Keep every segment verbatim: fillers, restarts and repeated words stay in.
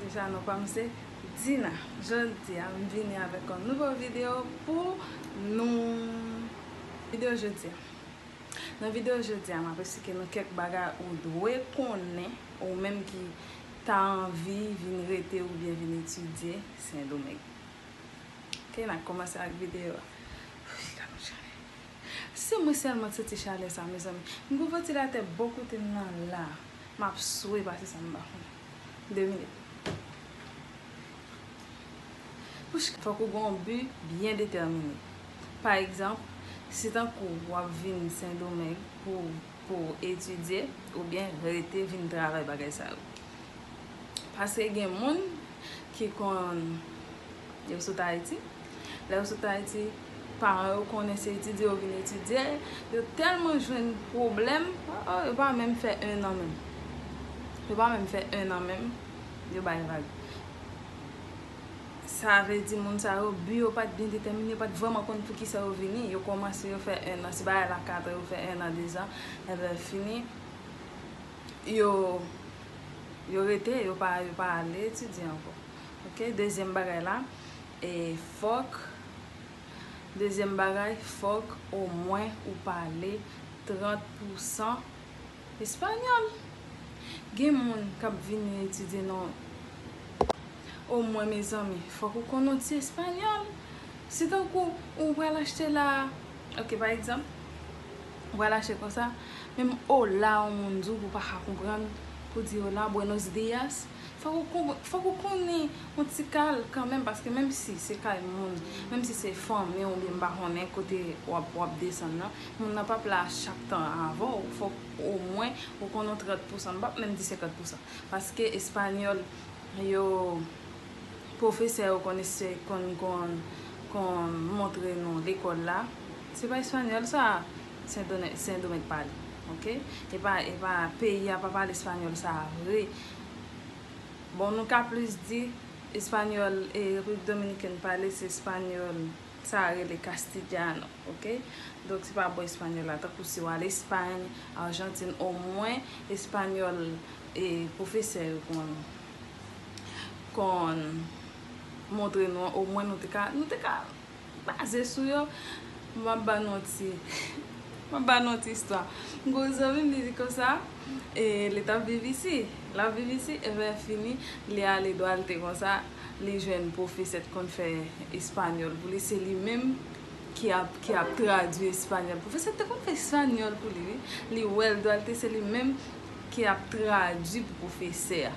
Deja non pa m se Dina. Jodi a m vini avèk yon nouvo videyo pou nou. Videyo jodi a. Nan videyo jodi a, m ap eksplike nou kèk bagay ou dwe konnen, ou menm ki ta anvi vin rete oubyen vin etidye Sendomeng. Ok, n ap kòmanse ak videyo a. Uf, gad yon chalè. Se mwen sèlman ki santi chalè sa, mezanmi. M gon vantilatè bò kote m nan la. M ap swe pase sa m pa konn. De minit. Uf, fòk ou gen yon bi byen detèmine. Pa egzanp, si tankou w ap vin Sendomeng pou, pou etidye, oubyen rete vin travay bagay sa yo. Paske gen moun ki konn yo sot Ayiti. Lè yo sot Ayiti, paran yo konnen se etidye yo vin etidye, yo tèlman jwenn pwoblèm, oh, yo pa menm fè en an menm. Yo pa menm fè en an menm, yo bay vag. Sa vle di moun sa yo, bi yo pa t byen detèmine, yo pa t vrèman konn pou kisa yo vini. Yo kòmanse, yo fè en an, si bagay la kat an, yo fè en an, dezan, enben fini. Yo, yo rete, yo pa, yo pa ale etidye ankò. Ok, dezyèm bagay la, e fòk, dezyèm bagay, fòk omwen ou pale trant pousan espanyòl. Gen moun k ap vini etidye nan Omwen, mezanmi, fòk ou konn yon ti espanyòl. Si tankou ou pral achte la, ok, pa egzanp, ou pral achte konsa, menm hola yon moun di w, ou pa ka konprann, pou di hola, buenos días, fòk ou konpr-, fòk ou konnen yon ti kal kanmenm, paske menm si se kay moun, menm si se fanmi w oubyen m pa konnen kote w ap, w ap desann nan, moun nan p ap la chak tan avè w, fòk omwen ou konn yon trant pousan, m p ap menm di senkant pousan. Paske espanyòl yo, pwofesè yo konn eseye konn, konn, konn montre nou lekòl la, se pa espanyòl sa Sendomeng, Sendomeng pale, ok? E pa, e pa peyi a pa pale espanyòl sa vre. Bon, nou ka plis di espanyòl e Repiblik Dominikèn pale, se espanyòl sa rele castellano, ok? Donk, se pa bò espanyòl la, tankou si w al Espay, Ajantin, omwen espanyòl e pwofesè yo konn, konn montre nou an, omwen nou te ka, nou te ka baze sou yo. M ap ba nou ti, m ap ba nou ti istwa. M gon zanmi m, li di konsa, e, li t ap viv isi. L ap viv isi, epi fini, li ale Duarte konsa, li jwenn pwofesè t konn fè espanyòl pou li, se li menm ki ap, ki ap tradui espanyòl. Pwofesè te konn fè espanyòl pou li, wi. Li wè l Duarte, se li menm ki ap tradui pou pwofesè a.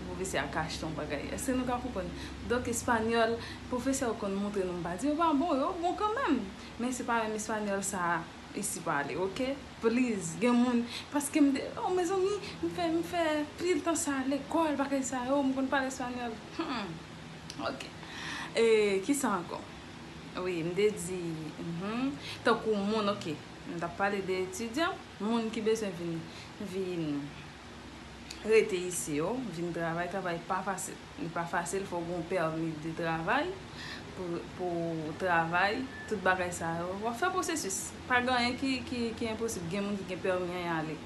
Pwofesè a ka achte yon bagay. Èske nou ka konprann? Donk, espanyòl, pwofesè yo konn montre nou, m pa di yo pa bon, yo bon kanmenm. Men se pa menm espanyòl sa a isi pale, ok? Please, gen moun, paske m te, oh, mezanmi, m fè, m fè pil tan sa lekòl, bagay sa yo, m konn pale espanyòl. Hmm, ok. E, kisa ankò? Wi, m te di, mhm, tankou moun, ok, m t ap pale de etidyan, moun ki bezwen vin, vin rete isi yo, vin travay, travay pa fasil. Li pa fasil, fò w gen yon pèmi de travay pou, pou w travay, tout bagay sa yo. W ap fè pwosesis. Pa gen anyen ki, ki, ki enposib. Gen moun ki gen pèmi an, y ale.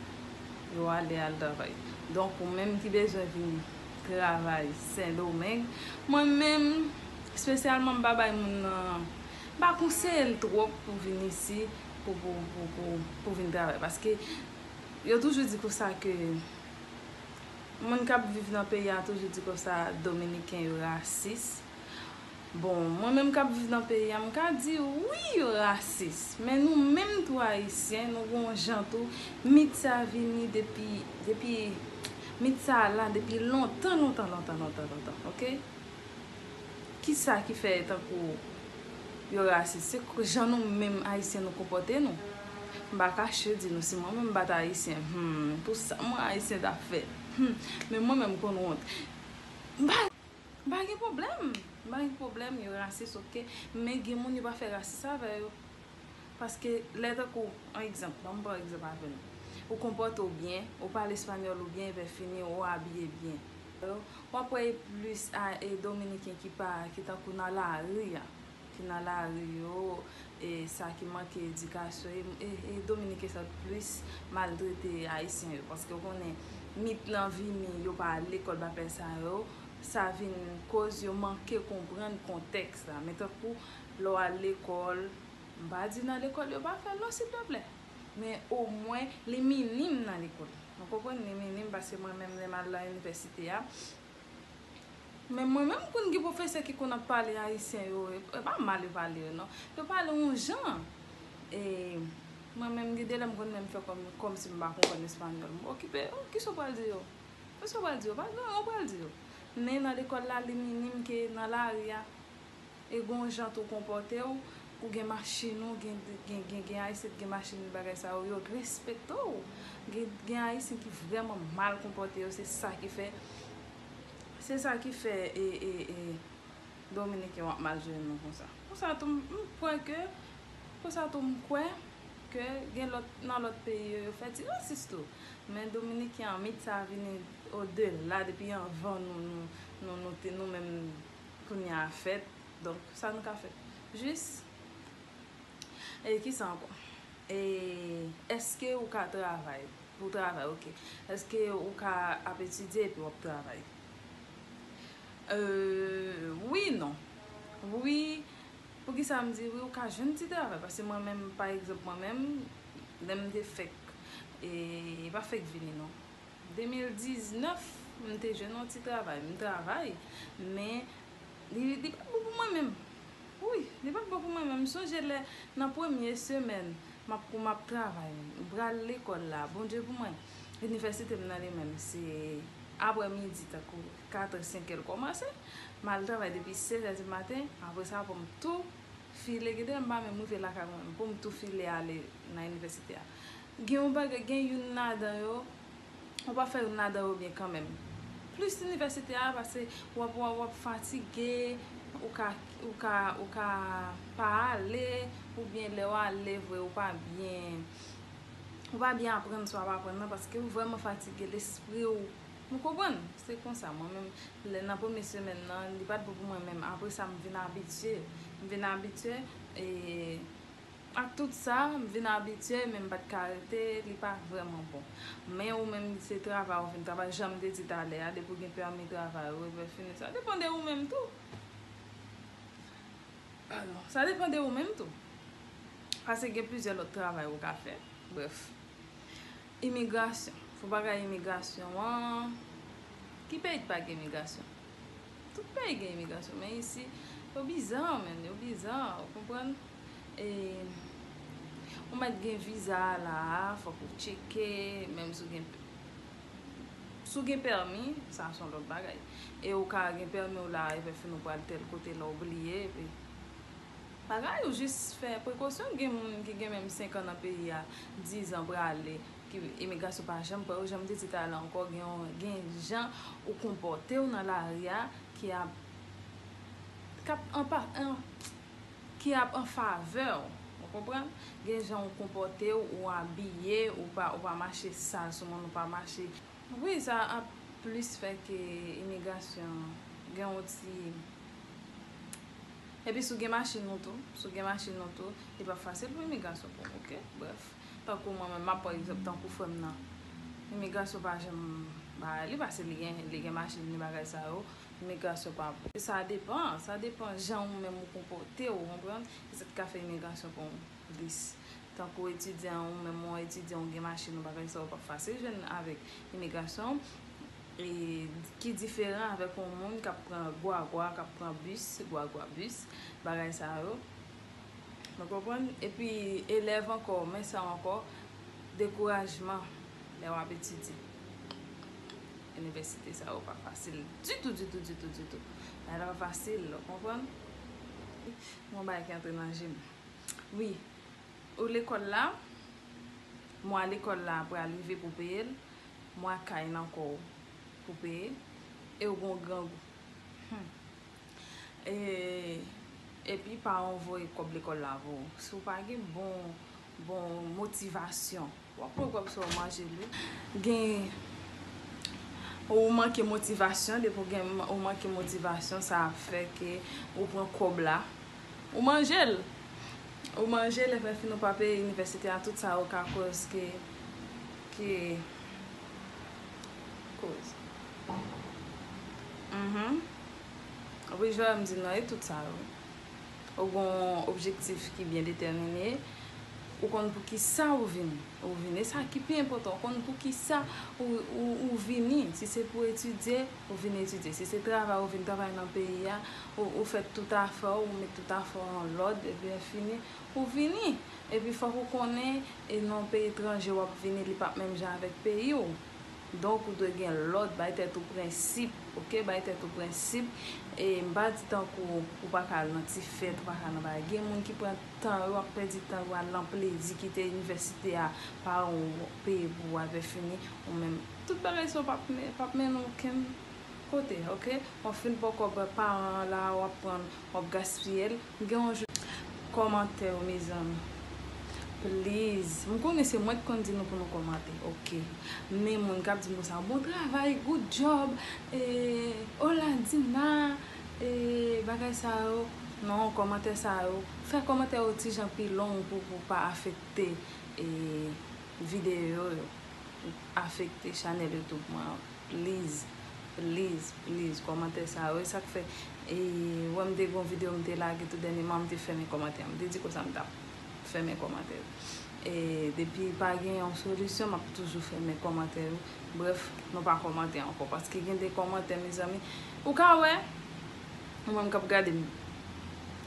Yo ale al travay. Donk, ou menm ki bezwen vin travay Sendomeng, mwen menm, espesyalman, m pa bay moun nan, m pa konseye l twòp pou vin isi, pou, pou, pou, pou, pou vin travay. Paske yo toujou di konsa ke moun k ap viv nan peyi a toujou di konsa Dominiken yo rasis. Bon, mwen menm k ap viv nan peyi a, m ka di wi, yo rasis. Men nou menm tou Ayisyen, nou gon jan tou, mit sa vini depi, depi, mit sa la depi lontan, lontan, lontan, lontan, lontan, ok? Kisa ki fè tankou yo rasis? Se k-, jan nou menm Ayisyen nou konpòte nou. M pa kache di nou, si mwen menm m pa t Ayisyen, hmm, pou sa mwen Ayisyen t ap fè. Hmm, men mwen menm m konn wont. M pa, m pa gen pwoblèm. M pa gen pwoblèm, yo rasis, ok. Men gen moun yo pa fè rasis avè yo. Paske lè tankou, yon egzanp, ban m pran egzanp avè nou. Ou konpòte w byen, ou pale espanyòl ou byen, epi fini, ou abiye byen. W ap wè e plis a, e Dominiken ki pa, ki tankou nan lari a, ki nan lari yo, e sa ki manke edikasyon, e, e, e Dominiken sa plis maltrete Ayisyen yo, paske w konnen mit lan vini, yo pa al lekòl, bagay sa yo, Sa vin koz yo manke konprann kontèks la. Men tankou lè w al lekòl, m pa di nan lekòl yo pa fè l non, silteplè. Men omwen, li minim nan lekòl. Nou konprann, li minim, paske mwen menm, lè m al nan inivèsite a, men mwen menm, konn gen pwofesè ki konn ap pale ayisyen yo, e, e pa mal yo pale yo, non. Yo pale yon jan. E mwen menm, gen de lè m konn menm fè kòm, kòmsi m pa konprann espanyòl. M okipe, "Oh, kisa w pral di yo? Kisa w pral di yo?" Pa gen anyen w pral di yo. Men nan lekòl la, li minim ke nan lari a, e gon jan tou konpòte w, ou gen machin ou, gen, gen, gen, gen ayisyen ki gen machin, bagay sa yo, yo respekte w. Gen, gen ayisyen ki vrèman mal konpòte yo, se sa ki fè, se sa ki fè, e, e, e, Dominiken w ap mal jwenn nou konsa. Konsa tou, m, m kwè ke, konsa tou, m kwè ke gen lòt, nan lòt peyi yo, yo fè ti rasis tou. Men Dominiken an, mit sa vini odela, depi anvan nou, nou, nou, nou te, nou menm kounye a fèt. Donk, sa nou ka fè? Jis, e kisa ankò? E èske ou ka travay? Ou travay, oke. Èske ou ka ap etidye epi w ap travay? Euh, wi, non. Wi, poukisa m di wi, ou ka jwenn ti travay? Paske mwen menm, pa egzanp, mwen menm, lè m te fèk, e pa fèk vini, non. De mil diznèf, m te jwenn yon ti travay. M travay, men li, li pa t bon pou mwen menm. Wi, li pa t bon pou mwen menm. M sonje lè, nan premye semèn, m ap, m ap travay, m pral lekòl la, Bondye pou mwen. Inivèsite m nan li menm, se aprè midi, tankou katrè, senkè l kòmanse. M al travay depi sezè di maten, apre sa pou m tou file, gen de lè m pa menm rive lakay mwen, pou m tou file ale nan inivèsite a. Gen yon bagay, gen youn ladan yo, ou pa fè youn ladan yo byen kanmenm. Plis inivèsite a, paske w ap, w ap, w ap fatige, ou ka, ou ka, ou ka pa ale, oubyen lè w ale vre, ou pa byen, ou pa byen aprann sa w ap aprann nan, paske ou vrèman fatige, lespri w, nou konprann? Se konsa, mwen menm, lè nan premye semèn nan, li pa t bon pou mwen menm. Apre sa, m vin abitye. M vin abitye, e ak tout sa, m vin abitye, men m pa t ka rete, li pa vrèman bon. Men ou menm, se travay ou vin travay, jan m te di talè a, depi w gen pèmi travay ou, epi fini, sa depann de ou menm tou. Padon, sa depann de ou menm tou. Paske gen plizyè lòt travay ou ka fè. Brèf. Imigrasyon. Pou bagay imigrasyon an, ki peyi ki pa gen imigrasyon? Tout peyi gen imigrasyon, men isi, yo biza, menn, yo biza, ou konprann? E, ou mèt gen viza a la a, fòk ou tcheke, menm si w gen, si w gen pèmi, sa se yon lòt bagay. E ou ka gen pèmi w la a, epi fin ou pral tèl kote la, ou bliye, epi bagay, ou jis fè prekosyon. Gen moun ki gen menm senk an nan peyi a, diz an prale, ki imigrasyon pa janm pran yo, jan m te di talè ankò, gen yon, gen jan ou konpòte w nan lari a ki ap, k ap anpa, an, ki ap an favè w. Ou konprann? Gen jan ou konpòte w, ou abiye, ou pa, ou pa mache sal sou moun, ou pa mache Wi, sa ap plis fè ke imigrasyon gen yon ti. Epi si w gen machin ou tou, si w gen machin ou tou, li p ap fasil pou imigrasyon pou w, oke? Brèf. Tankou mwen menm, m ap pran egzanp tankou frè m nan. Imigrasyon pa janm ba li, paske li gen, li gen machin, li bagay sa yo. Imigrasyon pa. Sa depan, sa depan jan ou menm ou konpòte w, ou konprann? E sa k ka fè imigrasyon pran w plis. Tankou etidyan, ou menm yon etidyan, ou gen machin, ou bagay sa yo p ap fasil jwenn avèk imigrasyon, e ki diferan avèk yon moun k ap pran gwagwa, k ap pran bis, gwagwa bis, bagay sa yo. Nou konprann? Epi elèv ankò, men sa ankò, dekourajman lè w ap etidye. Inivèsite sa yo pa fasil ditou, ditou, ditou, ditou. Bagay la pa fasil, ou konprann? Yon bagay ki antre nan je m. Wi, ou lekòl la, mwa lekòl la pral rive pou peye l, mwa kay nan kò w pou peye, e w gon grangou. Hmm. E, epi paran w voye kòb lekòl la pou ou. Si w pa gen bon, bon motivasyon, w ap pran kòb sa w manje l wi. Gen, ou manke motivasyon, depi w gen, ou manke motivasyon, sa ap fè ke ou pran kòb la, ou manje l. Ou manje l, epi fin ou pa peye inivèsite a, tout sa yo ka koz ke, ke koz. Mhm. Wi, Joël, m di non, e tout sa yo. Ou gen yon objektif ki byen detèmine, ou konn pou ki sa ou vini. Ou vini, e sa ki pi enpòtan, ou konn pou ki sa ou, ou, ou vini. Si se pou etidye, ou vini etidye. Si se travay, ou vin travay nan peyi a, ou, ou fè tout afè w, ou met tout afè w an lòd, epi lè fini, ou vini. Epi fòk ou konnen, e nan peyi etranje w ap vini, li p ap menm jan avèk peyi w. Donk, ou dwe gen lòd, bay tèt ou prensip, oke? Bay tèt ou prensip. E m pa di tankou ou pa ka al nan ti fèt, ou pa ka al nan bagay. Gen moun ki pran tan yo, ap pèdi tan yo, al nan plezi, kite inivèsite a, paran w peye pou w avè fini, ou menm. Tout bagay sa yo p ap men-, p ap mennen w okenn kote, oke? W ap fin pran kòb paran an la, w ap pran, w ap gaspiye l. Gen yon jou, kòmantè yo, mezanmi. Please. M konnen se mwen ki konn di nou pou nou kòmante, oke. Men moun k ap di m konsa, bon travay, good job, e, hola Dina, e, bagay sa yo. Non, kòmantè sa yo. Fè kòmantè yo ti jan pi long pou, pou pa afekte, e, videyo yo. Afekte chanèl YouTube mwen an. Please, please, please, kòmantè sa yo. E sa k fè, e, wè m te gen yon videyo m te lage tou dènyèman, m te fèmen kòmantè. M te di konsa m t ap fèmen kòmantè yo. E depi pa gen yon solisyon, m ap toujou fèmen kòmantè yo. Brèf, nou pa kòmante ankò. Paske gen de kòmantè, mezanmi. Ou ka wè, ou menm k ap gade m.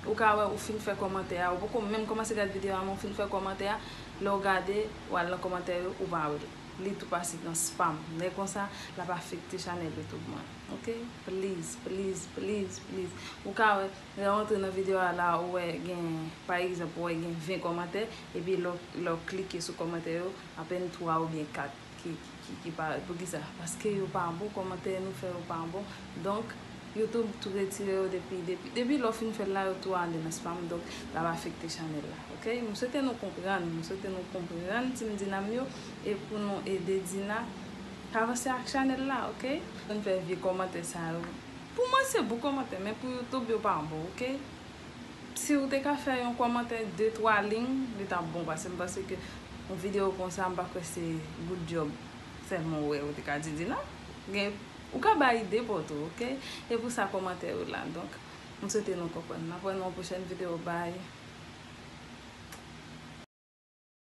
Ou ka wè, ou fin fè kòmantè a. Ou poko menm kòmanse gade videyo a, men ou fin fè kòmantè a. Lè w gade, w al nan kòmantè yo, ou pa wè l. Li tou pase nan spam. Lè konsa, l ap afekte chanèl YouTube mwen. Oke? Please, please, please, please. Ou ka wè, lè w antre nan videyo a la, ou wè gen, pa egzanp, ou wè gen ven kòmantè, epi lè w, lè w klike sou kòmantè yo, apèn twa oubyen kat ki, ki, ki, ki parèt. Poukisa? Paske yo pa bon, kòmantè nou fè yo pa bon. Donk, YouTube tou retire yo depi, depi, depi lè w fin fè l la, yo tou ale nan spam, donk l ap afekte chanèl la, oke? M swete nou konprann, m swete nou konprann, Team Dina m yo, e pou nou ede Dina avanse ak chanèl la, oke? Konn fè vye kòmantè sa yo. Pou mwen, se bon kòmantè, men pou YouTube, yo pa bon, oke? Si ou te ka fè yon kòmantè de twa liy, li t ap bon, paske m panse ke yon videyo konsa, m pa kwè se good job sèlman ou wè, ou te ka di Dina. Gen Ou ka bay ide pou tou, oke? E pou sa kòmantè yo la. Donk, m swete nou konprann. N ap wè nan yon pwochèn videyo. Bye.